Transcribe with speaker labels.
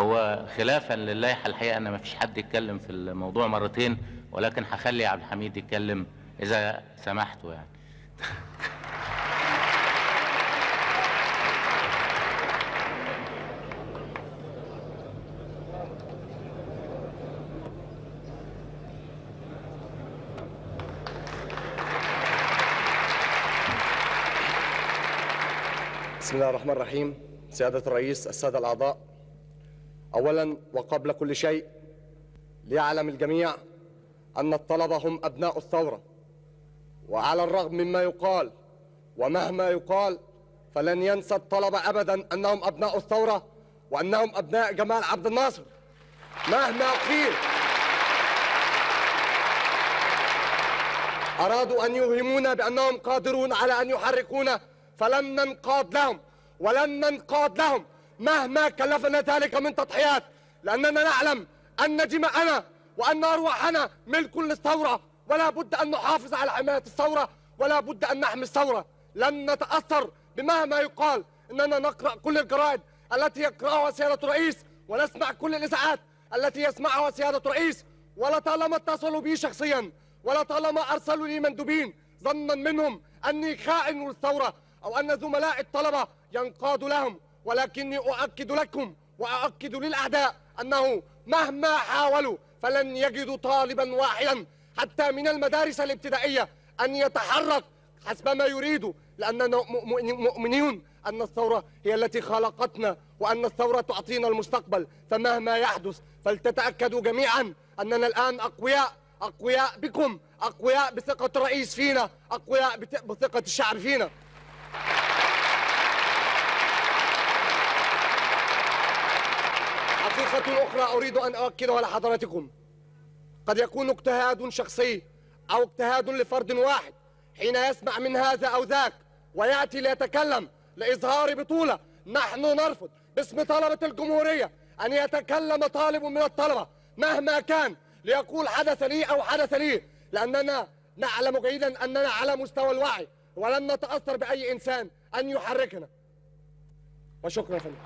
Speaker 1: هو خلافا للائحة الحقيقة أن ما فيش حد يتكلم في الموضوع مرتين، ولكن هخلي عبد الحميد يتكلم إذا سمحتوا يعني.
Speaker 2: بسم الله الرحمن الرحيم. سيادة الرئيس، السادة الأعضاء، أولا وقبل كل شيء ليعلم الجميع أن الطلبة هم أبناء الثورة، وعلى الرغم مما يقال ومهما يقال فلن ينسى الطلبة أبدا أنهم أبناء الثورة وأنهم أبناء جمال عبد الناصر مهما قيل. أرادوا أن يوهمونا بأنهم قادرون على أن يحركونا، فلن ننقاد لهم ولن ننقاد لهم مهما كلفنا ذلك من تضحيات، لأننا نعلم أن دماءنا وأن أرواحنا ملك للثورة، ولا بد أن نحافظ على حماية الثورة، ولا بد أن نحمي الثورة. لن نتأثر بمهما يقال، إننا نقرأ كل الجرائد التي يقرأها سيادة الرئيس، ونسمع كل الإذاعات التي يسمعها سيادة الرئيس، ولطالما اتصلوا بي شخصيا ولطالما أرسلوا لي مندوبين ظنا منهم أني خائن للثورة أو أن زملاء الطلبة ينقادوا لهم، ولكني أؤكد لكم وأؤكد للأعداء أنه مهما حاولوا فلن يجدوا طالبا واحدا حتى من المدارس الابتدائية أن يتحرك حسب ما يريدوا، لأننا مؤمنون أن الثورة هي التي خلقتنا وأن الثورة تعطينا المستقبل. فمهما يحدث فلتتأكدوا جميعا أننا الآن أقوياء، أقوياء بكم، أقوياء بثقة الرئيس فينا، أقوياء بثقة الشعب فينا. حقيقة أخرى أريد أن أؤكدها لحضراتكم، قد يكون اجتهاد شخصي أو اجتهاد لفرد واحد حين يسمع من هذا أو ذاك ويأتي ليتكلم لإظهار بطولة. نحن نرفض باسم طلبة الجمهورية أن يتكلم طالب من الطلبة مهما كان ليقول حدث لي أو حدث لي، لأننا نعلم جيدا أننا على مستوى الوعي ولن نتأثر بأي إنسان أن يحركنا. وشكرا فندم.